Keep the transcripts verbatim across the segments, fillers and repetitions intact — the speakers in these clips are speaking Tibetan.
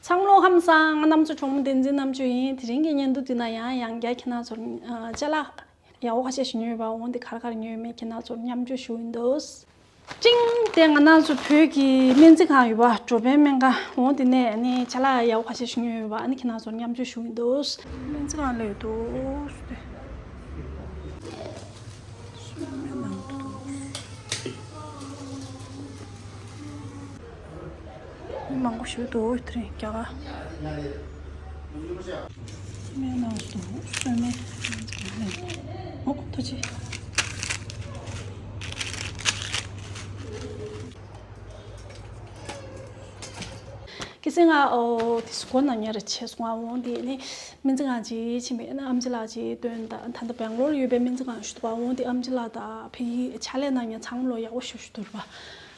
ཚང་མ་ལོ་ཁམས་བཟང་། ང་རྣམ་ཚོ་གྲོགས་མོ་བསྟན་འཛིན་རྣམ་དཔྱོད་ཡིན། དེ་རིང་གི་བརྙན་ཐུང་འདི་ན་ཡང་ཡང་བསྐྱར་ཁྱེད་རྣམ་ཚོར་ཨ་ཅ་ལག་ཡག་པོ་ཁ་ཤས་ཤིག་ཉོས་པ། འོ་འདི་ག་རེ་ག་རེ་ཉོས་མེད་ཁྱེད་རྣམ་ཚོར་མཉམ་སྤྱོད་ཞུ་ཡིན་འདུག། ཅིང་། དེ་ང་རྣམ་ཚོ་བོད་ཀྱི་སྨན་རྩིས་ཁང་ཡོད་པ། འགྲོ་ཕན་སྨན་ཁང་། འོ་དེ་ནས་ནི་ཅ་ལག་ཡག་པོ་ཁ་ཤས་ཤིག་ཉོས་ཡོད་པ། ཨ་ནི་ཁྱེད་རྣམ་ཚོར་མཉམ་སྤྱོད་ཞུ་ཡིན་འདུག། སྨན་རྩིས་ཁང་སླེབས་འདུག། མི་མང་པོ་ཞིག་འདུག། དེ་རིང་རྒྱ་གར་སྨན་ནང་དུ་གསོལ་སྨན། ཨོ་ཐུགས་རྗེ་ཆེ། ཁ་སང་ང་ཨོ་དེ་སྒོ་ནང་ཉལ་ར་བྱས་སོང་། ཨ་འོ་དེ་ནི་སྨན་རྩིས་ཁང་ཅིག་ཕྱིན་པས་ཨ་ནི་ཨམ་ཆི་ལགས་ཅིག་བསྟན། ད་ད་ལྟ་སྦེང་ལོར་ཡོད་པའི་སྨན་རྩིས་ཁང་ཞིག་འདུག། ཨ་འོ་དེ་ཨམ་ཆི་ལགས་དང་ཕ་གི་ཕྱག་ལས་གནང་མཁན་ཚང་མ་ལོ་ཡག་པོ་ཞེ་པོ་ཞིག་འདུག་ར་བ།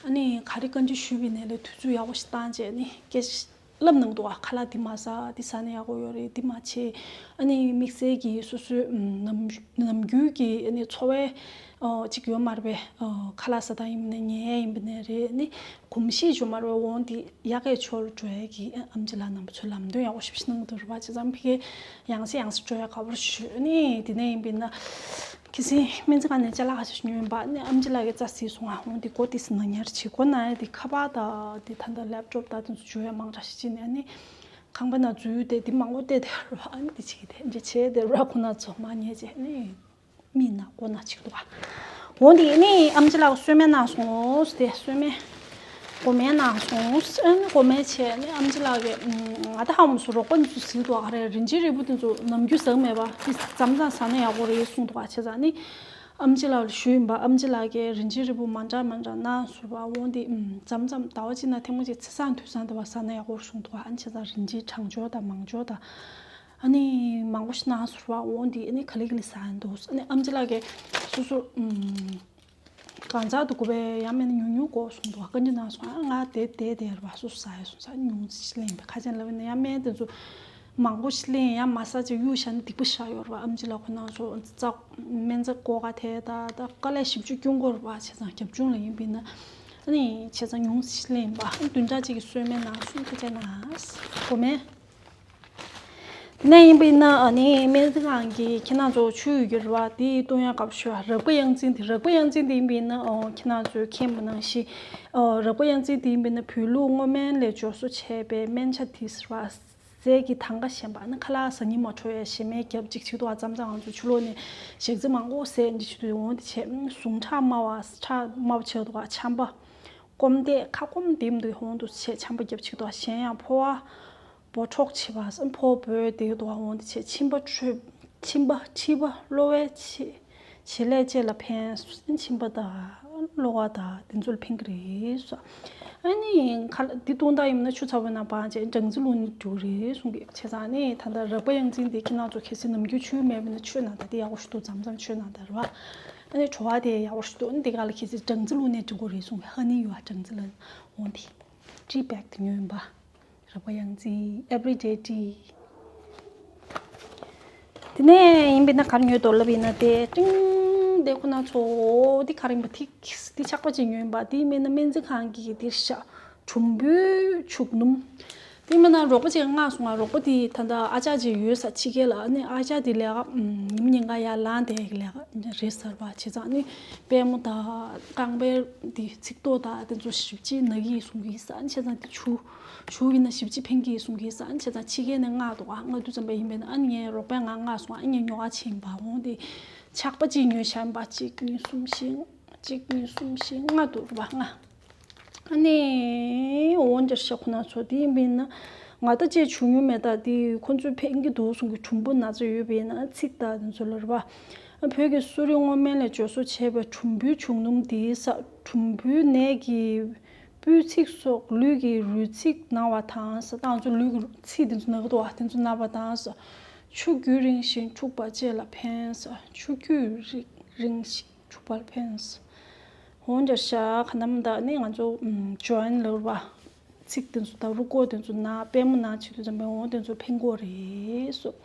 ཨ་ནི་ག་རེ་བཀའ་འདྲི་ཞུས་པ་ཡིན་ནའི་ལས་དུས་ཚོད་ཡག་པོ་ཞིག་བཏང་བྱས་ནི་སྐད་ཆ་ལབ་གནང་འདུག། ཨ་ཁ་ལག་འདི་མ་ཟ། འདི་ཟ་ན་ཡག་པོ་ཡོད་རེད། འདི་མ་བྱེད། ཨ་ནི་དམིགས་བསལ་གྱི་སོ་སོའི་ནམ་ནམ་རྒྱུན་གྱི་ཨ་ནི་འཚོ་བའི་ཨ་ཅིག་ཡོད་མ་རེད་པས། ཨ་ཁ་ལག་ཟ་སྟངས་ཡིན་པ་ནས་ཉལ་ཡིན་པ་ནས་རེད། ཨ་ནི་གོམས་གཤིས་ཡོད་མ་རེད་པས། འོ་འདི་ཡག་གི་ཕྱོགས་འགྲོ་ཡ་གི་ཨམ་ཆི་ལགས་རྣམ་པ་ཚོས་ལམ་སྟོན་ཡག་པོ་ཞེ་པོ་ཞིག་གནང་གི་འདུག་ར་བ། བྱས་ཙང་ཕ་གི་ཡང་སེ་ཡང་སེ་འགྲོ་ཡ་དགའ་པོ་ཞུ། ཨ་ནི་དེ་ནས་ཡིན་པ་ཡིན་ན། ཁ་སང་སྨན་རྩིས་ཁང་ནས་ཅ་ལག་ཁ་ཤས་ཤིག་ཉོས་པ། ཨ་ནི་ཨམ་ཆི་ལགས་ཀྱིས་རྩ་ཟིན་སོང་། ཨ་འོ་འདི་སྒོ་དེ་ཟིན་ན་ཉར་བྱེད་སྒོ་ན་ཡ་དེ་ཁ་པར་དང་དེ་ད་ལྟ་ལེབ་ཊོབ་དང་དེ་ཚོ་འཇུ་ཡ་མང་དྲགས་ཤིག་ཅིག་ནས། ཨ་ནི་ཁང་པ་ན་འཛུལ་ཏེ་དེ་མང་པོ་བལྟས་དེ་ར་བ། ཨ་ནི་དེ་བྱེད་ཀྱི་དེ་འདྲ་བྱས་དེ་ར་ཁོ་ན་ཚོ་མ་ཉལ་བྱས། ཨ་ནི་མི་ན་སྒོ་ན་ཅིག་འདུག་ག། འོ་འདི་ནི་ཨམ་ཆི་ལགས་གསོལ་སྨན་གནང་སོང་། དེ་གསོལ་སྨན་སྒོ་སྨན་གནང་སོང་། ཨ་ནི་སྒོ་སྨན་བྱས་ནི་ཨམ་ཆི་ལགས་ཀྱིས་ང་ད་ཧ་མ་སོང་། རོགས་པ་འདི་ཚོ་ཟིན་འདུག་ག་རེད། རིན་ཆེན་རིལ་བུ་དེ་ཚོ་ནམ་རྒྱུན་ཟ་གི་མེད་པ། དེ་མཚམས་མཚམས་ཟ་ན་ཡག་པོ་རེད་གསུངས་འདུག་ག། བྱས་ཙང་ནི་ཨམ་ཆི་ལགས་ལ་ཞུས་ཡིན་པ། ཨམ་ཆི་ལགས་ཀྱིས་རིན་ཆེན་རིལ་བུ་མ་འདྲ་མ་འདྲ་གནང་སོང་བ། འོ་འདི་མཚམས་མཚམས་ཟླ་བ་གཅིག་ན་ཐེངས་མ་གཅིག་ཚེས་བཟང་དུས་བཟང་དེ་བ་ཟ་ན་ཡག་པོ་གསུངས་འདུག་ག། ཨ་ནི་བྱས་ཙང་རིན་ཆེན་གྲང་སྦྱོར་དང་མང་སྦྱོར་དང་། ཨ་ནི་མང་པོ་ཞིག་གནང་སོང་བ། འོ་འདི་ཨ་ནི་ག་ལེ་ག་ལེ་ཟ་ཡིན་འདུག། ཨ་ནི་ཨམ་ཆི་ལགས་ཀྱིས་སོ་སོ་ཨམ་གང་ཟག་དུ་གོ་བའི་ཡང་མེད་ན་ཉུང་ཉུང་གོ་གསུངས་འདུག། བཀའ་འདྲི་གནང་སོང་། ཨ་ང་དེ་དེ་དེ་ར་བ་སོ་སོ་ཟ་ཡ་སོང་ཟ། ཉུང་ཙམ་ཞིག་ལེན་པའི་ཁ་ཆེན་ལབ་ན་ཡང་མེད། དེ་ཚོ་མང་པོ་ཞིག་ལེན་ཡང་མ་ཟ་ཅིག་གཡུག་བཞག་ན་སྡིག་པ་བཤགས་ཡོད་ར་བ། ཨམ་ཆི་ལགས་ཁོ་ན་ཚོ་རྩ་སྨན་རྩ་བཀོག་ག་དེ་ད་ད་དཀའ་ལས་ཞེ་པོ་ཅིག་སྐྱོན་གོ་ར་བ། བྱས་ཙང་རྒྱབ་ལྗོངས་ལ་ཡིན་པ་ཡིན་ན་ཨ་ནི་བྱས་ཙང་ཉུང་ཙམ་ཞིག་ལེན་པ། ཨ་བདུན་ཕྲག་གཅིག་གི་གསོལ་སྨན་གནང་སོང་། ཁ་ཆེན་གནང་། སྒོ་སྨན། དེ་ནས་ཡིན་པ་ཡིན་ན་ཨ་ནི་སྨན་རྩིས་ཁང་གིས་ཁྱེད་རྣམ་ཚོ་ཆུ་ཡོད་རྒྱུ་རེད་བ། དེ་བཏུང་ཡག་དགའ་པོ་ཞུ་བ། རགས་པ་གཡང་འཛིན་དེ། རགས་པ་གཡང་འཛིན་དེ་ཡིན་པ་ཡིན་ན་ཨོ་ཁྱེད་རྣམ་ཚོས་མཁྱེན་པ་ནང་བཞིན། ཨོ་རགས་པ་གཡང་འཛིན་དེ་ཡིན་པ་ཡིན་ན་བོད་ལུགས་སྔོ་སྨན་ལས་སྦྱོར་བཟོ་བྱས་པའི་སྨན་ཆ་དེ་ཟེར་བ། ཟས་ཀྱི་དང་ག་ཞན་པ། ཨ་ནི་ཁ་ལག་ཟ་སྙིང་མ་བྲོ་བའི་ཞན་མའི་རྒྱབ་གཅིག་བྱེད་དུས་མཚམས་མཚམས་ང་ཚོ་ཆུ་ལོག་ནས་ཞག་རྩི་མང་པོ་ཟས་འདི་བྱེད་དུས་འོང་དེ་བྱས། ཟུངས་ཁྲག་དམའ་བ། ཁྲག་དམའ་བ་བྱེད་དུས་ཆམ་པ། སྐོམ་དད་ཁ་སྐོམ་དེ་མི་འདུག་འོང་དུ་བྱས་ཆམ་པ་རྒྱབ་བྱེད་དུས་གཞན་ཡང་ཕོ་བ། འབོ་འཁྲོག་བྱེད་པ། ཕོ་བོའི་དེ་དུ་འོང་དེ་བྱས། མཆིན་པ་མཆོད། མཆིན་པ། མཁྲིས་པ། གློ་བའི་བྱེད། བྱེད་ལས་བཅས་ལ་ཕན། མཆིན་པ་དང་། གློ་བ་དང་དེ་ཚོ་ལ་ཕན་གྱི་རེད་གསུངས། ཨ་ནི་ཁ་ལག་འདི་བཏུང་སྟངས་ཡིན་ན་ཆུ་ཚ་པོའི་ནང་སྦངས་བྱས་སྦྲང་རྩི་བླུགས་ནས་འགྲོ་གི་རེད་གསུངས་ཀྱི། བྱས་ཙང་ནི་ད་ལྟ་རགས་པ་གཡང་འཛིན་དེ་ཁྱེད་རྣམ་ཚོ་གལ་སྲིད་ནམ་རྒྱུན་ཆུ་མེད་པ་ཡིན་ན་ཆུ་ནང་ད་དེ་ཡག་པོ་ཞིག་འདུག། མཚམས་མཚམས་ཆུ་ནང་ད་རེད་བ། ཨ་ནི་བྲོ་བ་དེ་ཡག་པོ་ཞིག་འདུག། ཨ་ནི་དེ་ག་ལ་གལ་སྲིད་སྦྲང་རྩི་བླུགས་ནས་འགྲོ་གི་རེད་གསུངས་ཀྱི། ཧ་ནི་ཡོད་ཨ། སྦྲང་རྩི་ལ་འོང་དེ་ཏྲི་པེག་དེ་ཉོས་ཡིན་པ། རགས་པ་གཡང་འཛིན་everyday tea། དེ་ནས་ཡིན་པས་ན་ག་རེ་ཉོས་འདུག་ལབ་ཡིན་ན་དེ་ཏིང་དེ་ཁོ་ན་ཚོ་འདི་ག་རེ་ཡིན་པ། ཐིག་འདི་ཆག་པ་ཅིག་ཉོས་ཡིན་པ། དེ་མིན་ན་སྨན་རྩིས་ཁང་གི་དེ་ཤ་གྲུམ་བུའི་བྱུག་སྣུམ། དེ་མིན་ན་རོགས་པ་ཅིག་མངགས་སོང་ང་། རོགས་པ་དེ་ད་ལྟ་ཨ་ཅག་ཅིག་ཡོད་ས་ཕྱི་རྒྱལ་ལ། ཨ་ནི་ཨ་ཅག་དེ་ལས་ཀ་ཉིན་ཉིན་ཀ་ཡར་ལངས་བསྡད་ཀྱི་ལས་ཀ་རེད་ཟེར་བ། བྱས་ཙང་ནི་པད་མོ་དང་རྐང་པའི་དེ་ཚིགས་ཏོག་དང་དེ་ཚོ་ཞིབ་ཅིག་ན་གི་ཡིན་གསུང་གི་ཡིན་ས། བྱས་ཙང་དེ་བྱུག་བྱུག་ཡིན་ན་ཞིབ་ཅིག་ཕན་གྱི་ཡིན་གསུང་གི་ཡིན་ས། བྱས་ཙང་ཕྱི་རྒྱལ་ནས་མངགས་འདུག་ག། མངགས་དུས་ཙམ་པ་ཡིན་པས་ན་ཨ་ནི་ངའི་རོགས་པས་ང་མངགས་སོང་། ཨ་ནི་ངས་ཉོ་ག་ཕྱིན་པ། འོང་དེ་ཆག་པ་གཅིག་ཉོས་བཞག་པ། གཅིག་གཉིས་གསུམ་བཞི། གཅིག་གཉིས་གསུམ་བཞི་ལྔ་འདུག་རེད་པ། ལྔ། ཨ་ནི་འོང་འདིར་ཤ་ཁོ་ན་ཚོ་དེ་ཡིན་པས་ན་ང་ད་ཅིག་བྱུག་མྱོང་མེད། ད་དེ་ཁོ་ཚོས་ཕན་གྱི་འདུག་གསུང་གི། གྲུམ་བུ་ན་ཚ་ཡོད་པས་ན་ཚིགས་དང་དེ་ཚོ་ལ་རེད་པ། བོད་ཀྱི་གསོ་རིག་སྔོ་སྨན་ལས་སྦྱོར་བཟོ་བྱས་པའི་གྲུམ་བུའི་བྱུག་སྣུམ་དེ་ཟ། གྲུམ་བུའི་ནད་ཀྱིས་སྤུས་ཚིགས་སོགས་ལུས་ཀྱི་རུས་ཚིགས་ན་བ་དང་ཟ། ད་ང་ཚོ་ལུས་ཀྱི་ཚིགས་དེ་ཚོ་ན་གི་འདུག་ག། དེ་ཚོ་ན་བ་དང་ཟ། ཆུ་རྒྱུས་རིང་ཞིང་འཁྲུགས་པ་བཅས་ལ་ཕན་ཟ། ཆུ་རྒྱུས་རིང་ཞིང་འཁྲུགས་པ་ལ་ཕན་ཟ། འོང་འདིར་ཤ་ཁ་ནམ་ད་ནི་ང་ཚོ་ཨམ་ཇོ་ཡན་ལབ་པ། ཚིགས་དེ་ཚོ་དང་རུས་ཁོག་དེ་ཚོ་ན། པད་མོ་ན་བྱེད་དུས་ཙམ་པས་འོང་དེ་ཚོ་ཕན་གྱི་རེད་གསུངས།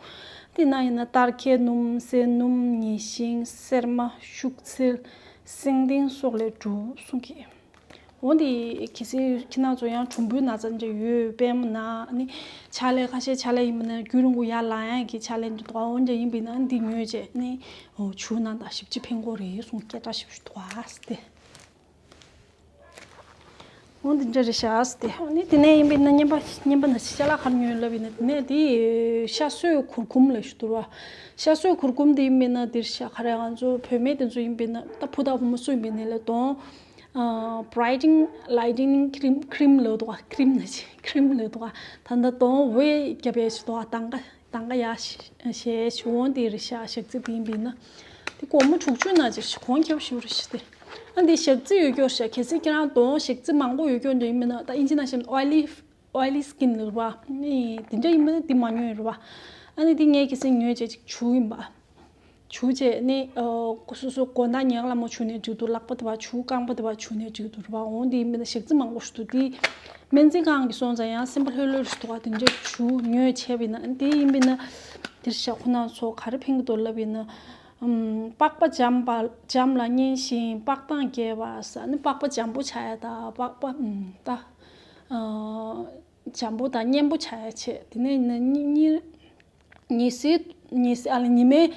དེ་ན་ཡིན་ན་སྟར་ཁའི་སྣུམ། སེན་སྣུམ། ཉི་ཤིང་། སེར་མ། ཤུག་ཚིལ། སེང་ལྡེང་སོགས་ལས་གྲུབ་གསུངས་ཀྱི། འོ་འདི་གལ་སྲིད་ཁྱེད་རང་ཚོ་ཡང་གྲུམ་བུའི་ན་ཚ་འདྲ་ཡོད་པས་མ་ན་ནི་ཕྱག་ལས་ཁ་ཤས་ཕྱག་ལས་ཡིན་པ་ན་རྒྱུན་རིང་པོ་ཡར་ལངས་ཡག་གི་ཕྱག་ལས་འདི་འདུག་འོ་འདྲ་ཡིན་པ་ན་འདི་ཉོས་བྱས་ནི་འོ་ཆུ་ནང་དང་ཞིབ་ཅིག་ཕན་གོ་རེད་གསུང་སྐད་གྲགས་ཞིབ་ཞུ་འདུག་ཨ་སྟེ། འོ་འདི་འདྲ་རེད་ཤག་སྟེ། ཨ་ནི་དེ་ནས་ཡིན་པས་ན་བརྙན་པ་བརྙན་པ་ན་ཤ་ལག་ཁར་ཉོས་ལབ་ཡིན་ན་དེ་ནས་དེ་ཤ་སོས་གུར་གུམ་ལ་ཞུ་དུར་བ། ཤ་སོས་གུར་གུམ་དེ་ཡིན་པས་ན་དེར་ཤ་ཁ་ར་ང་ཚོ་བུད་མེད་དེ་ཚོ་ཡིན་པས་ན་ད་བུ་དང་བུ་མོ་སུ་ཡིན་པས་ན་ལ་དོང་brighten lightening cream cream ལོ་དོ་ཀ་cream ན་ཆེ་cream ལོ་དོ་ཀ་ད་ད་དོང་འོད་རྒྱབ་པའི་ཞུ་དོ་ཀ་དང་ཀ་དང་ཀ་ཡ་ཞེས་ཞུ་འོང་དེ་རེད་ཤག་ཞག་རྩི་དེ་ཡིན་པས་ན་དེ་སྒོར་མོ་དྲུག་ཅུ་ན་ཅིག་གོང་ཁེབས་ཞུ་རེད་ཤག་དེ། ཨ་འདི་ཞག་རྩི་ཡོད་སྐྱོར་ཤག་གལ་སྲིད་ཁྱེད་རང་དོང་ཞག་རྩི་མང་པོ་ཡོད་སྐྱོར་འདྲ་ཡིན་མིན་ན་ད་ཨིན་ཇི་ན་བཤད་ན་oily oily skin ལབ་པ་ནི་དེ་འདྲ་ཡིན་མིན་ན་དེ་མ་ཉོས་རེད་བ། ཨ་ནི་དེ་ངས་གལ་སྲིད་ཉོས་བྱས་ཅིག་བྱུག་ཡིན་པ། བྱུག་བྱས་ནི་སོ་སོ་མགོ་ན་ཉག་ལ་མོ་བྱུག་ནས་འགྲིག་འདུག་ལག་པ་དེ་བ་བྱུག་རྐང་པ་དེ་བ་བྱུག་ནས་འགྲིག་འདུག་རེད་བ། འོང་དེ་ཡིན་མིན་ན་ཞག་རྩི་མང་པོ་ཞིག་འདུག་དེ་སྨན་རྩིས་ཁང་གི་སོང་ཙང་ཡང་སེམས་པ་ལྷོད་ལྷོད་ཞིག་འདུག་བ། དེ་འདྲ་བྱུག་ཉོས་བྱས་པ་ཡིན་ན་ཨ་ནི་དེ་ཡིན་པ་ཡིན་ན་དེར་ཞག་ཁོ་ན་ཚོ་ག་རེ་ཕན་གི་འདུག་ལབ་ཡིན་ན། ཨམ། པགས་པ་འཇམ་པ་འཇམ་ལ་མཉེན་ཞིང་པགས་དང་རྒྱས་པ་ཟ་ནི་པགས་པ་འཇམ་པོ་ཆགས་ཡ་ད་པགས་པ་ཨམ་ད། ཨ། འཇམ་པོ་དང་མཉེན་པོ་ཆགས་ཡ་ཆེད་དེ་ནས་ནི་གཉིད་གཉིད་གཉིད་སད་གཉིད་སད་ཨ་ལ་ཉི་མའི་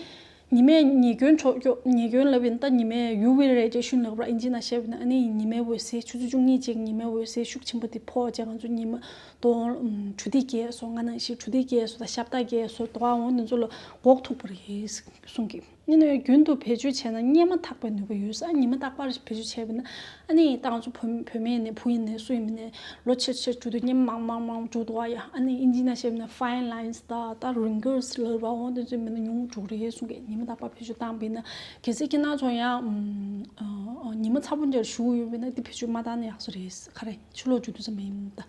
ཉི་མའི་ཉི་གྱོན་འཕྲོག་རྒྱུ་ཉི་གྱོན་ལབ་ཡིན་ད་ཉི་མའི་ཡུ་ཝི་རེ་ཌི་ཡེ་ཤན་ལབ་ར་ཨིན་ཇི་ན་བཤད་པ་ཡིན་ན་ཨ་ནི་ཉི་མའི་འོད་ཟེར་ཆུ་ཚོད་བཅུ་གཉིས་ཅིག་ཉི་མའི་འོད་ཟེར་ཤུགས་ཆེན་པོ་དེ་ཕོག་བྱས་ང་ཚོ་ཉི་མ་དོ་གྲུ་ཏི་རྒྱས་སོ་ང་ནང་བཞིན་གྲུ་ཏི་རྒྱས་སོ་ད་ཤབ་ཏ་རྒྱས་སོ་དོ་ཨ་འོང་དེ་ཚོ་ལ་འགོག་ཐུབ་པ་རེད་གསུང་གི། ཨ་ནི་རྒྱུན་དུ་བེད་སྤྱོད་བྱས་ན་གཉེར་མ་ཐག་པའི་ནུས་པ་ཡོད་ས། ཉི་མ་རྟག་པར་བེད་སྤྱོད་བྱས་པ་ན་ཨ་ནི་ད་ང་ཚོ་བུ་བུད་མེད་ཡིན་ནའི་བུ་ཡིན་ནའི་སུ་ཡིན་ནའི་ལོ་ཆེར་ཆེར་འགྲོ་དུས་གཉེར་མ་མང་མང་མང་འགྲོ་འདུག་ཨ་ཡ། ཨ་ནི་ཨིན་ཇི་ན་བཤད་ན་fine lines ད་ད་wrinkles ལབ་ར་འོང་དེ་ཚོ་མིན་ན་ཉུང་འགྲོ་རེད་གསུང་གི། ཉི་མ་རྟག་པར་བེད་སྤྱོད་བཏང་པ་ཡིན་ན་གལ་སྲིད་ཁྱེད་རང་ཚོ་ཡང་ཉི་མ་ཚ་པོ་འདྲ་བཞུགས་ཡོད་པ་ཡིན་ན་དེ་བེད་སྤྱོད་མ་བཏང་ན་ཡག་ས་རེད། ག་རེ་ཕྱི་ལོགས་འགྲོ་དུས་ཙམ་པ་ཡིན་ད།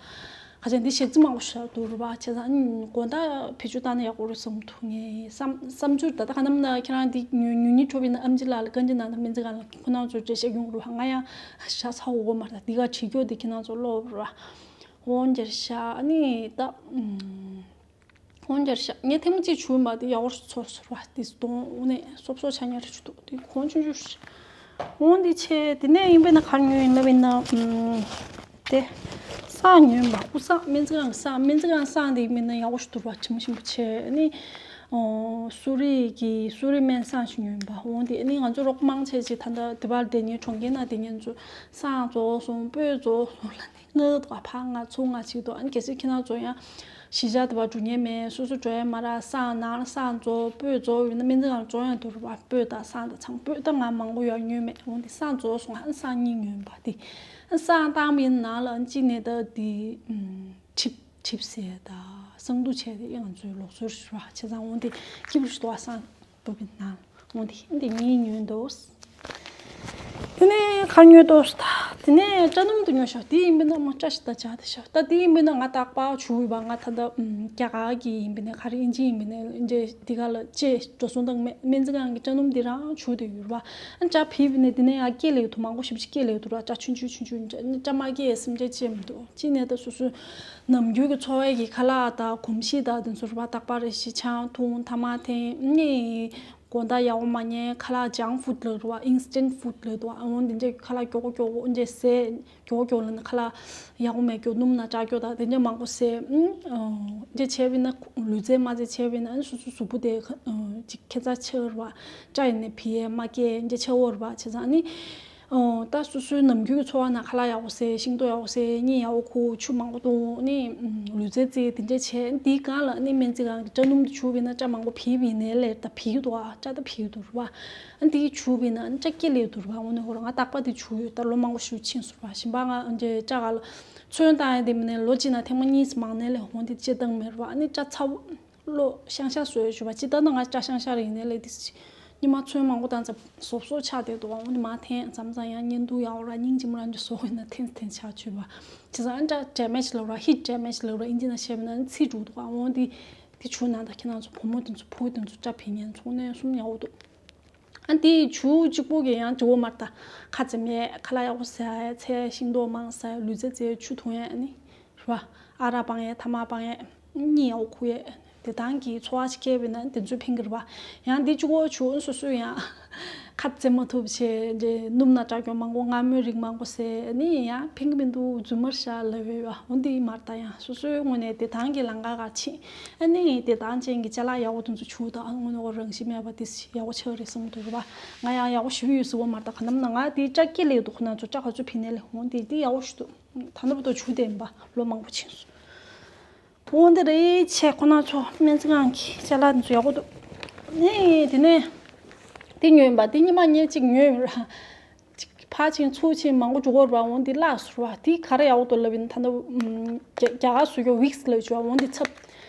ཁ་ཆེ་འདི་ཞག་རྩི་མང་པོ་ཞིག་འདུག་རེད་བ། བྱས་ཙང་དགོང་དག་བེད་སྤྱོད་བཏང་ན་ཡག་པོ་རེད་བསམ་འདུག་ངའི་བསམ་བསམ་ཚུལ་ད་ལྟ་ག་ནམ་ན་ཁྱེད་རང་འདི་ཉུ་ཉུ་ཉི་འཕྲོ་བའི་ན་ཨམ་ཆི་ལགས་ལ་བཀའ་འདྲི་གནང་ན་སྨན་རྩིས་ཁང་ལ་ཁོ་རང་ཚོས་འགྲེལ་བཤད་ཡོང་རེད་བ། ང་ཡང་ཞག་ཚ་འོ་མ་རེད་འདི་ག་བྲིས་སྐྱོ་འདི་ཁྱེད་རང་ཚོ་ཀློག་རེད་བ། འོ་འདིར་ཤག་ཨ་ནི་ད་འོ་འདིར་ཤག་ངས་ཐེངས་མ་གཅིག་བྱུག་མ་དེ་ཡག་པོ་ཚོར་ཚོར་བ་དེ་སྟོང་འོ་ནས་སོབ་སོབ་ཆ་ཉར་བྱུག་འདུག་དེ་གོང་ཆུང་ཆུང་ཞིག་འོང་འདི་ཆེ། དེ་ནས་ཡིན་པས་ན་གར་ཉོས་ཡིན་ལབ་ཡིན་ན། དེ་སྲང་ཉོས་པ་དབུ་སྲང་སྨན་རྩིས་ཁང་གི་སྲང་སྨན་རྩིས་ཁང་སྲང་དེ་ཡིན་པས་ན་ཡག་པོ་ཞིག་འདུག་ར་ཆེན་པོ་ཆེན་པོ་ཆེ་ནི། སུ་རི་གི་སུ་རི་སྨན་སྲང་ཞིག་ཉོས་པ་འོང་དེ་ནི་ང་ཚོ་རོགས་མང་ཆེ་ཆེ་ད་ལྟ་དེ་བར་དེ་ཉིན་གྲོང་ཁྱེར་ན་དེ་ཉིན་ཚོ་སྲང་རྫོགས་སོང་སྤོས་རྫོགས་སོང་ལ་ནི་ངའི་དགའ་ཕ་ང་ཚོ་ང་ཆིག་ཏོ་ཨ་ནི་གལ་སྲིད་ཁྱེད་རང་ཚོ་ཡང་གཞིས་ཆགས་དེ་བ་འགྲོ་མཁན་མེད། སོ་སོ་འགྲོ་ཡ་མ་རག་སང་ནང་ལ་སང་རྫོགས་སྤོས་རྫོགས་ཡོད་ན་སྨན་རྩིས་ཁང་ལ་འགྲོ་ཡང་འདུག་རེད་བ། སྤོས་དང་སང་དང་ཚང་སྤོས་ད་ང་མང་པོ་ཡོད་ཉོས་མེད། འོང་དེ་སང་རྫོགས་སོང་ཨ་ནི་སང་གཉིས་ཉོས་པ་དེ་ཨ་སང་བཏང་མིན་ནང་ལ་ཨ་ནི་གཅིག་ནས་ད་དེ་གྲིབ་གྲིབ་སེ་ད་སང་དུ་བྱས་དེ་ང་ཚོའི་ལོག་སོར་རེད་བ། བྱས་ཙང་འོང་དེ་སྐྱིད་པོ་ཞིག་འདུག་ཨ་སང་སྤོས་པའི་ནང་འོང་དེ་ཨ་ནི་དེ་གཉིས་ཉོས་འདུག་དེ་ནས་ཁ་ཉོས་ཏོ། དེ་ནས་སྐྲ་སྣུམ་དུ་ཉོ་ཤག་དེ་ཡིན་པས་ན་མ་སྐྲ་ཞིག་ད་བྱ་དེ་ཤག་ད་དེ་ཡིན་པས་ན་ང་རྟག་པར་བྱུག་ཡོད་པ། ང་ད་ལྟ་རྒྱ་གར་གྱི་ཡིན་པས་ན་ག་རེ་ཨིན་ཇི་ཡིན་པས་ན་འདི་ག་ལ་ཅེས་འགྲོ་སོང་དང་སྨན་རྩིས་ཁང་གི་སྐྲ་སྣུམ་དེ་རང་བྱུག་དེ་ཡོད་པ། ཨ་སྐྲ་ཕིབ་ནས་དེ་ནས་ཡང་སྐྱེ་ལེ་དུ་མང་པོ་ཞིབ་ཞིབ་སྐྱེ་ལེ་དུ་ར་སྐྲ་ཆུང་ཆུང་ཆུང་ཆུང་སྐྲ་མ་སྐྱེ་སེམས་ཅན་ཅེས་མི་འདུག་ཅི་ནས་ད་སོ་སོའི་ནམ་རྒྱུན་གྱི་འཚོ་བའི་གི་ཁ་ལག་དང་གོམས་གཤིས་དང་དེ་ཚོ་ར་རྟག་པར་རེ་ཞིག་ཆང་འཐུང་ཐ་མག་འཐེན་ནས། དགོང་དག་ཡག་པོ་མ་ཉལ། ཁ་ལག་junk food ལབ་རེད་བ། instant food ལབ་འདུག་ཨ་འོ་འདི་འདྲའི་ཁ་ལག་མགྱོགས་པོ་མགྱོགས་པོ་འདི་འདྲ་ཟས་མགྱོགས་པོ་མགྱོགས་ལབ་ན་ཁ་ལག་ཡག་པོ་མེད་མགྱོགས་སྣུམ་ནང་བཅག་མགྱོགས་དང་དེ་འདྲ་མང་པོ་ཟས། ཨུམ། ཨོ། འདི་འདྲ་བྱས་པས་ན་ལུས་རྩལ་མ་རྩལ་བྱས་པས་ན་ཨ་ནི་སོ་སོའི་གཟུགས་པོ་དེ་ཨ་ཅིག་ཁྱད་མཚར་ཆེ་བ་རེད་བ། སྐྲ་ཡིན་ནའི་ཕི་ཡས་མ་སྐྱེས་འདི་འདྲ་ཆེ་བ་རེད་བ། བྱས་ཙང་ཨ་ནི། ཨོ། ད་སོ་སོའི་ནམ་རྒྱུན་གྱི་འཚོ་བ་ནང་ཁ་ལག་ཡག་པོ་ཟས། ཤིང་ཏོག་ཡག་པོ་ཟས། གཉིད་ཡག་པོ་ཁུག་ཆུ་མང་པོ་འཐུང་ནི། ཨུམ། ལུས་རྩལ་རྩེད་དེ་འདྲ་བྱས། འདིའི་སྒང་ལ་ནི་སྨན་རྩིས་ཁང་གི་སྐྲ་སྣུམ་དེ་བྱུགས་པས་ན་སྐྲ་མང་པོ་ཕིགས་པ་ཡིན་ནའི་ལས་ད་ཕིགས་འདུག་ཨ། སྐྲ་ད་ཕིགས་འདུག་རེད་བ། ཨ་འདི་བྱུགས་པས་ན་ཨ་སྐྲ་སྐྱེ་ལེ་འདུག་རེད་བ། འོ་ནི་ཧོ་ར་ང་རྟག་པར་དེ་བྱུགས་ཡོད། ད་ལོ་མང་པོ་ཞིག་ཕྱིན་སོང་རེད་བ། གཞན་པ་ང་འདྲའི་སྐྲ་ག་ལ་ཚོན་བཏང་ཡ་དེ་མིན་ནའི་ལོ་གཅིག་ནང་ཐེངས་མ་གཉིས་མང་ནའི་ལས་འོ་འདི་སྤྱིར་བཏང་མེད་རེད་བ། ཨ་ནི་སྐྲ་ཚ་བོ། བློ་ཤང་ཤ་བཟོས་ཞུ་བ་ཅི་ལྟར་ན་ང་སྐྲ་ཤང་ཤ་རེ་ཡིན་ནའི་ལས་དེ་སྙི་མ་ཚོན་མང་པོ་བཏང་ཙང་སོབ་སོབ་ཆགས་བསྡད་འདུག་འོ་ནི་མ་འཐེན་མཚམས་མཚམས་ཡང་བརྙན་ཐུང་ཡག་པོ་ར་སྙིང་རྗེ་མོ་ར་འདྲ་བཟོ་འོས་ན་འཐེན་འཐེན་ཆགས་བྱུས་པ། བྱས་ཙང་ཨ་སྐྲ་damage ལབ་ར་heat damage ལབ་ར་ཨིན་ཇི་ན་བཤད་པ་ན་ཚིག་འགྲོ་འདུག་འོ་འདི་དེ་བྱུགས་ན་ད་ཁྱེད་རང་ཚོ་བུ་མོ་དེ་ཚོ་ཕྲུ་གུ་དེ་ཚོ་སྐྲ་ཕིགས་མཁན་ཚོ་གནས་གསུམ་ཡག་པོ་འདུག་ཨ་འདི་བྱུགས་གཅིག་པོ་གི་ཡང་འགྲིག་པ་མ་རེད་ད། ཁ་འཛེམ་ཡས་ཁ་ལག་ཡག་པོ་ཟ་ཡས་ཚལ་ཤིང་ཏོག་མང་ཟ་ཡས་ལུས་རྩལ་རྩེ་ཡས་ཆུ་འཐུང་ཡས་ཨ་ནི། རེད་བ། ཨ་རག་སྤང་ཡས་ཐ་མག་སྤང་ཡས། གཉིད་ཡག་པོ་ཁུག་ཡས། དེ་དང་གི་ཚོར་བ་ཞིག་སྐྱེས་པས་ན་དེ་ཚོས་ཕན་གི་རེད་པ། ཡང་འདི་གཅིག་པོ་བྱུང་སོ་སོས་ཡང་ཁ་རྩེ་མ་ཐུབ་བྱས་རྗེས་སྣུམ་ན་སྐྲག་སྐྱོ་མང་པོ་མངར་མོའི་རིགས་མང་པོ་ཟས་ནི་ཡང་ཕན་གི་མི་འདུག་རྫུན་མར་ཤ་ལབ་ཡོད་པ། འོ་འདི་མར་ད་ཡང་སོ་སོའི་ངོས་ནས་དེ་དང་གི་ལམ་ཁ་ག་ཕྱིན་ཨ་ནི་དེ་དང་ཅན་གྱི་ཅ་ལག་ཡག་པོ་དེ་ཚོ་བྱུང་ད་དངོས་གནས་ཁོ་རང་ཤི་མེད་པ་དེ་ཡག་པོ་ཆགས་རེད་བསམ་འདུག་རེད་པ། ང་ཡང་ཡག་པོ་ཞིབ་ཡོད་ཟེར་བ་མར་ད་ག་ནམ་ན་ང་དེ་སྐྲག་སྐྱེ་ལེགས་འདུག་ཁོ་ན་ཚོ་སྐྲག་ག་ཚོད་ཕན་ནས་ལེ་འོ་འདི་འདི་ཡག་པོ་ཞིག་འདུག་ད་ནུབ་ཏུ་ཆུ་ལྡན་པ་ལོ་མང་པོ་ཕྱིན་སོང་། འོ་འདི་རེད་ཆེ་ཁོ་ན་ཚོ་སྨན་རྩིས་ཁང་གི་ཅ་ལག་འདི་ཚོ་ཡག་པོ་འདུག་ནས་དེ་ནས་དེ་ཉོས་ཡིན་པ་དེ་ཉི་མ་ཉེ་གཅིག་ཉོས་ཡིན་ར། གཅིག་ཕར་ཕྱིན་ཚུར་ཕྱིན་མང་པོ་འགྲོ་གི་རེད་པ། འོ་འདི་བརླག་སོང་ར། དེ་ག་རེ་ཡག་པོ་འདུག་ལབ་ཡིན་ད་ནི་རྒྱ་རྒྱ་གར་བཟོ་རྒྱུ་ཝིག་སི་ལབ་བྱུང་བ། འོ་འདི་ཚབ་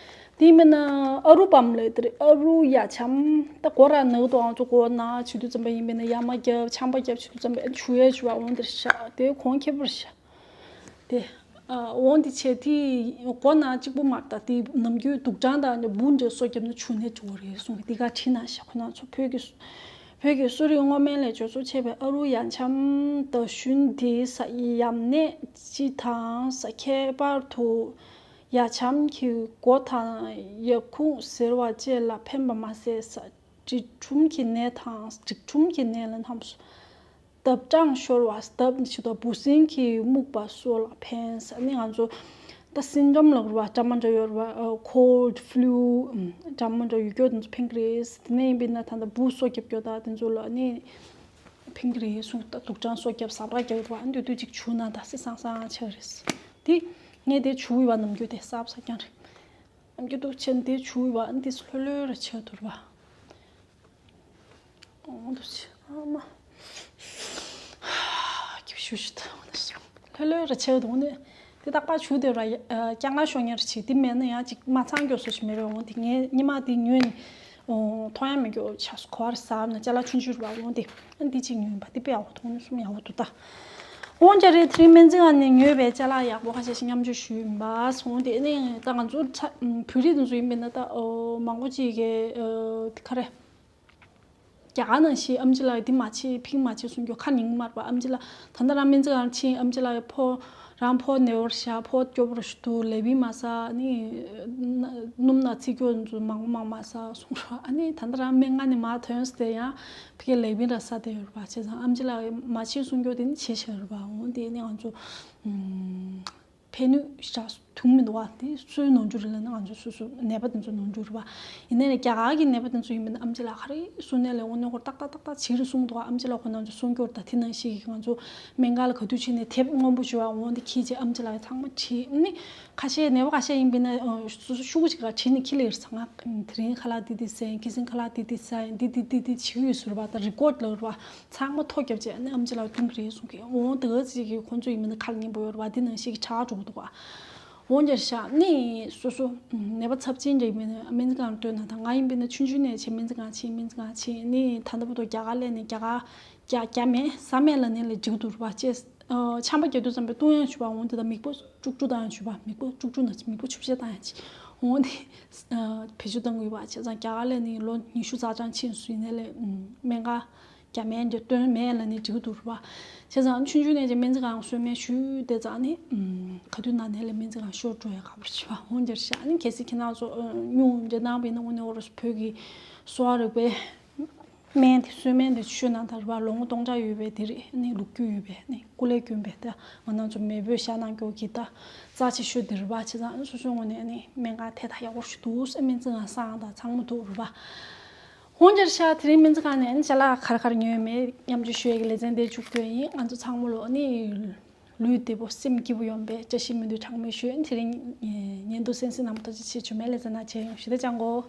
དེ་མིན་ན་ཨ་རུ་བམ་ལབ་དེ་རེད། ཨ་རུ་ཡ་ཆམ་ད་གོ་ར་ནག་དོ་ཨང་ཚོ་གོ་ན་བྱེད་དུས་ཙམ་པ་ཡིན་པས་ན་ཡ་མ་རྒྱབ་ཆམ་པ་རྒྱབ་བྱེད་དུས་ཙམ་པ་བྱུག་ཡས་བྱུང་བ། འོ་འདིར་བཞག་དེ་གོང་ཁེ་པོར་བཞག་དེ། འོང་འདི་བྱས་དེ་སྒོ་ནང་གཅིག་པུ་མ་རེད་ད། དེ་ནམ་རྒྱུན་དུག་སྦྲང་དང་འབུ་འདྲ་སོ་བརྒྱབ་ན་བྱུག་ནད་འགྲོ་གི་རེད་གསུངས་གི། འདི་ག་བྲིས་ན་ཤག་ཁོ་ན་ཚོ་བོད་ཀྱི་བོད་ཀྱི་གསོ་རིག་སྔོ་སྨན་ལས་བཅོས་ཚོགས་བྱས་པའི་ཨ་རུ་ཡ་ཆམ་ད་ཞུན་དེ་ས་ཡམས་ནད་སྤྱི་དང་ས་ཁྱད་པར་དུ་ཡ་ཆམ་གྱི་མགོ་དང་ཡབ་ཁུང་གཟེར་བ་བཅས་ལ་ཕན་པ་མ་ཟད་ས་འབྲི་ཁྲུམ་གྱི་ནད་དང་འབྲི་ཁྲུམ་གྱི་ནད་ལ་རྣམས་སུ། ལྡབ་གྲང་ཤོར་བ་ལྡབ་ཞིག་དང་འབུ་སྲིན་གྱི་སྨུག་པ་སོགས་ལ་ཕན་ཟེར་ནི་ང་ཚོ་ད་སིན་ཌོམ་ལབ་རེད་པ། སྐྲ་མ་འདྲ་ཡོད་རེད་པ། ཁོལ་ཌི་ཕུ་ལུ་སྐྲ་མ་འདྲ་ཡོད་རྒྱུ་དེ་ཚོ་ཕན་གི་རེད། དེ་ནས་ཡིན་པས་ན་ད་ལྟ་འབུ་སོ་བརྒྱབ་རྒྱུ་ད་དེ་ཚོ་ལ་ནི་ཕན་གི་རེད་གསུངས། ད་དུག་སྦྲང་སོ་བརྒྱབ་ཟ་བར་རྒྱབ་རེད་པ། ཨ་འདུས་དུས་གཅིག་བྱུག་ན་ད་སི་སང་སང་ཆགས་རེད། དེ་ངས་དེ་བྱུག་ཡོད་པ། ནམ་རྒྱུན་དེ་གསར་པ་གསར་རྐྱང་རེད། ནམ་རྒྱུན་དུ་ཆེན་དེ་བྱུག་ཡོད་པ། ཨ་འདི་ལྷོད་ལྷོད་ར་ཆགས་འདུག་རེད་པ། འོ་འདུག་ཅི་ཨ་མ། སྐྱིད་ཤུ་ཤུ་ད་འོ་འདུག་ཅི་ལྷོད་ལྷོད་ར་ཆེ་འདུག་ནི། དེ་རྟག་པར་བྱུག་དེ་ར་ཡ་ཨ་སྐྱ་ང་ཤོ་ཉེར་ཆེ་དེ་མེད་ན་ཡང་ཅིག་མ་ཚང་སྐྱོ་སོ་ཞིག་མེད་པས། འོ་དེ་ངས་ཉི་མ་དེ་ཉོས་ནི་འོ་མཐོང་ཡ་མེད་སྐྱོ་ཆགས་སོ། གོ་བར་ཟ་ན་ཅ་ལག་ཆུང་ཆུང་ར་འོ་དེ་ཨ་འདི་ཅིག་ཉོས་པ་དེ་དཔེ་ཡག་པོ་མཐོང་ནི་གསུམ་ཡག་པོ་འདུག་ད། འོ་འདྲ་རེད། དེ་རིང་སྨན་རྩིས་ཁང་ནས་ཉོས་པའི་ཅ་ལག་ཡག་པོ་ཁ་ཤས་ཤིག་མཉམ་སྤྱོད་ཞུས་ཡིན་པ། འོ་དེ་ནི་ད་ང་ཚོ་ཚ་བོད་རིགས་དེ་ཚོ་ཡིན་པས་ན་ད་ཨོ་མང་པོ་ཅིག་གིས་ཨོ་དེ་ག་རེ། རྒྱ་གར་ནང་བཞིན་ཨེམ་ཆི་ལགས་འདི་མ་བྱེད་ཕིང་མ་བྱེད་གསུང་རྒྱུ་ཁ་ཉན་གི་མ་རེད་པ། ཨེམ་ཆི་ལགས་ད་ལྟ་རང་སྨན་རྩིས་ཁང་ཕྱིན་ཨེམ་ཆི་ལགས་ཕོ་རང་ཕོ་ནད་པར་བཞག་ཕོ་སྐྱོ་པོར་ཞུ་དུ་ལས་བི་མ་ཟ་ནི་སྣུམ་ན་ཚིག་སྐྱོ་ཚོ་མང་པོ་མང་མ་ཟ་གསུང་ར། ཨ་ནི་ད་ལྟ་རང་སྨན་ཁང་ནས་མ་ཐོན་སྟེ་ཡང་ཕ་གི་ལས་བི་ར་ཟ་དེ་ཡོད་རེད་པ། བྱས་ཙང་ཨེམ་ཆི་ལགས་མ་བྱེད་གསུང་རྒྱུ་དེ་ནི་བྱེད་བཞག་རེད་པ། འོ་དེ་ནི་ང་ཚོ་ཕན་ནུས་ཞག་ཐུང་མི་འདུག་བ། དེ་སུའི་ནོར་འཁྲུལ་རེད་ལབ་ན་ང་ཚོ་སོ་སོ་ནད་པ་དེ་ཚོ་ནོར་འཁྲུལ་རེད་བ། ཡིན་ནའི་རྒྱ་གར་གྱི་ནད་པ་དེ་ཚོ་ཡིན་པ་ན་ཨེམ་ཆི་ལགས་ག་རེ་གསུང་ནའི་ལས་འོ་ནི་ཧོར་ཏག་ཏག་ཏག་ཏག་བྱེད་རེད་གསུང་འདུག་བ། ཨེམ་ཆི་ལགས་ཁོ་ན་ཚོ་གསུང་རྒྱུར་ད་དེ་ནང་བཞིན་གྱི་ང་ཚོ་སྨན་ཁང་ལ་ག་དུས་ཕྱིན་ནའི་དེབ་སྔོན་པོ་ཞུ་བ་འོ་འདི་ཁྱེད་ཀྱིས་ཨེམ་ཆི་ལགས་ཚང་མ་བྲིས་ནི་ཁ་ཤས་ནད་པ་ཁ་ཤས་ཡིན་པ་ན་སོ་སོ་ཤུ་གུ་ཅིག་ག་བྲིས་ནི་ཁྱི་ལས་རེད། ཚང་མ་དེ་རིང་ཁ་ལག་འདི་འདི་ཟས་ཁྱི་སེང་ཁ་ལག་འདི་འདི་ཟས་འདི་འདི་འདི་འདི་བྱེད་ཀྱི་ཡོད་ཟེར་བ་ད་རི་ཀོཌ་ལ་རེད་བ། ཚང་མ་ཐོ་བརྒྱབ་བྱས་ནས་ཨེམ་ཆི་ལགས་སྟོན་གྱི་རེད་གསུང་གི། འོ་དེ་ག་ཅིག་གི་ཁོང་ཚོ་ཡིན་མིན་ན་ཁ་ལ་ཉན་པོ་ཡོད་རེད་བ། དེ་ནང་བཞིན་གྱི་དྲག་འགྲོ་གི་འདུག་བ། འོ་འདྲ་ཤག་ནི་སོ་སོ་ནད་པ་ཚབས་ཆེན་འདྲ་ཡིན་མིན་ན་སྨན་རྩིས་ཁང་སྟོན་ན་ད་ང་ཡིན་པས་ན་ཆུང་ཆུང་ནས་བྱས་སྨན་རྩིས་ཁང་ཕྱིན་སྨན་རྩིས་ཁང་ཕྱིན་ནི་ད་ལྟ་བར་དུ་རྒྱ་གར་སླེབས་ནས་རྒྱ་གར་རྒྱ་རྒྱ་སྨན་ཟ་སྨན་ལ་ནི་ལས་འགྲིག་འདུག་རེད་བ། ཅེས་ཆམ་པ་རྒྱག་དུས་ཙམ་པས་བཏུང་ཡང་བྱུག་པ། འོ་འདི་ད་མིག་པོ་དཀྲུག་དཀྲུག་བཏང་ཡང་བྱུག་པ། མིག་པོ་དཀྲུག་དཀྲུག་ན་མིག་པོ་ཆུ་བཤལ་བཏང་ཡང་བྱུག་འོ་འདི་བེད་སྤྱོད་གཏང་དགོས་པ། བྱས་ཙང་རྒྱ་གར་སླེབས་ནས་ལོ་ཉི་ཤུ་རྩ་གྲངས་ཕྱིན་སོང་ཡིན་ནའི་ལས་སྨན་ཁང་རྒྱ་སྨན་འདི་སྟོན་མེད་ལ་ནི་འགྲིག་འདུག་རེད་བ། བྱས་ཙང་ཆུང་ཆུང་ནས་ཀྱི་སྨན་རྩིས་ཁང་གསོལ་སྨན་ཞུས་དེ་ཙང་ནི་ག་དུས་ན་ནས་ལས་སྨན་རྩིས་ཁང་ཤོར་འགྲོ་ཡ་ཁག་པོ་བྱེད་པ་འོ་འདིར་བཞག་ནི་གལ་སྲིད་ཁྱེད་རང་ཚོ་སྨྱུང་འདྲ་གནང་བ་ཡིན་ན་དངོས་གནས་འོ་རོ་བོད་ཀྱི་གསོ་བ་རིག་པའི་སྨན་དེ་གསོལ་སྨན་དེ་ཤོད་ན་ད་རེད་བ། ལོ་ངོ་སྟོང་ཕྲག་ཡོད་པའི་དེ་རེད། ནི་ལུག་རྒྱུ་ཡོད་པའི་ནི་སྐུ་ལས་བསྐྱོན་པའི་ད་ང་རང་ཚོ་མེས་པོས་བཞག་གནང་རྒྱུ་གི་ད་རྩ་ཆེ་ཤོས་དེ་རེད་བ། བྱས་ཙང་སོ་སོའི་ངོས་ནས་ནི་སྨན་ཁང་དེ་ད་ཡག་པོ་ཞིག་འདུག་སྨན་རྩིས་ཁང་སང་ད་ཚང་མ་འདུག་རེད་བ། འོ་འདིར་ཤག་དེ་རིང་སྨན་རྩིས་ཁང་ནས་ནི་ཅ་ལག་ག་རེ་ག་རེ་ཉོས་མེད་མཉམ་སྤྱོད་ཞུ་ཡས་ཀྱི་ལེ་ཚན་དེ་མཇུག་བསྡུས་ཡིན། ང་ཚོ་ཚང་མ་ལོ་ནི་ལུས་བདེ་པོ་སེམས་སྐྱིད་པོ་ཡོང་བའི་བཀྲ་ཤིས་སྨོན་འདུན་གྲངས་མེད་ཞུ། དེ་རིང་ཉིན་དུ་གསན་གཟིགས་གནང་བ་ཐུགས་རྗེ་ཆེ། ཞུ་མེད་ལེ་ཚན་ན་མཇལ་ཡོང་། ཞུ་དེ་ཅང་གོ།